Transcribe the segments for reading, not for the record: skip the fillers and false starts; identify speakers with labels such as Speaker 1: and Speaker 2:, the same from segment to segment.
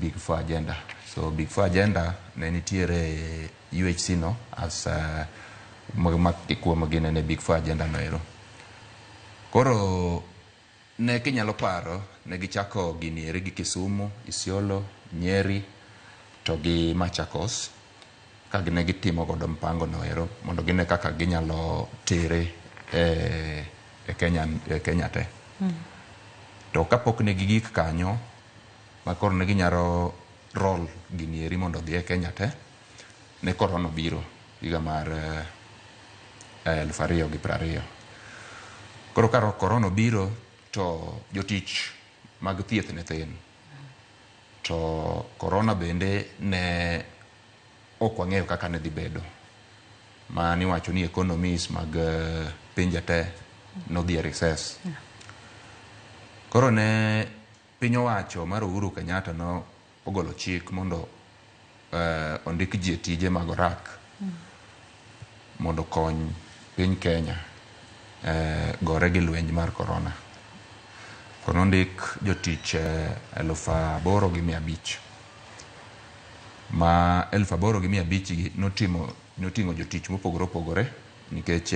Speaker 1: Big Four Agenda. So Big Four Agenda ne nitiere UHC no as ma kuom ginene Big Four Agenda no ero. Koro ne kinyalo paro ne gichako gini eri gi Kisumu, Isiolo, Nyeri to gi Machakos ka ne gitimo godo mpango no ero mondo gine kaka ginyalo tere e Kenya, e Kenya te. To kapok ne gigik kanyo ma koro ne ginyalo roll gini eri mondo odhi e Kenya te, ne korona obiro higa mar 2020. Koro ka korona obiro to jotich mag thieth ne thin. To korona bende ne ok wang'eyo kaka ne dhi bedo. Ma niwacho ni economies mag pinje te nodhi e recess. Koro ne piny owacho mar Uhuru Kenyatta no ogolo chik mondo ondik ji e tije mag orak mondo okony piny Kenya gore gi lweny mar korona. Koro nondik jotich 8,500. Ma 8,500 gi notimo noting'o jotich mopogore opogore nikech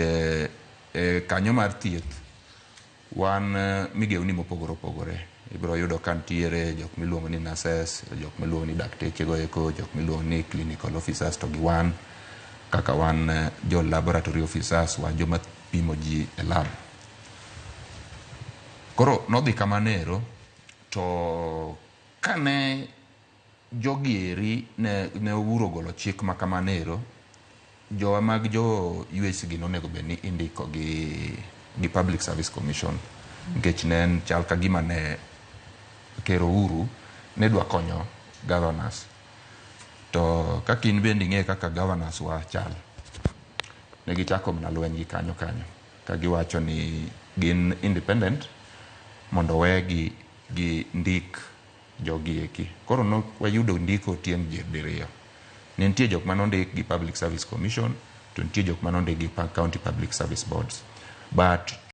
Speaker 1: kanyo mar thieth wan migewni mopogore opogore. Ibiro yudo ka nitiere jok miluongo ni nurses, jok miluongo ni dakteche go eko, jok miluongo ni clinical officers to gi wan kaka wan jo laboratory officers, wan joma pimo ji e lab. Koro nodhi kamano ero to kane jogi eri ne Uhuru ogolo chik ma kamano ero, jowa mag jo UHC gi nonego bed ni indiko gi Public Service Commission nikech ne en chal ka gima ne Ker Uhuru ne dwa konyo governors. To kaka in bende ing'e kaka governors wa chal, ne gichako mana lweny gi kanyo kanyo ka giwacho ni gin independent mondo wegi gi ndik jogi eki. Koro ne wayudo ndiko tieng' diriyo. Ne nitie jok mane ondik gi Public Service Commission to nitie jok mane ondik gi County Public Service Boards. But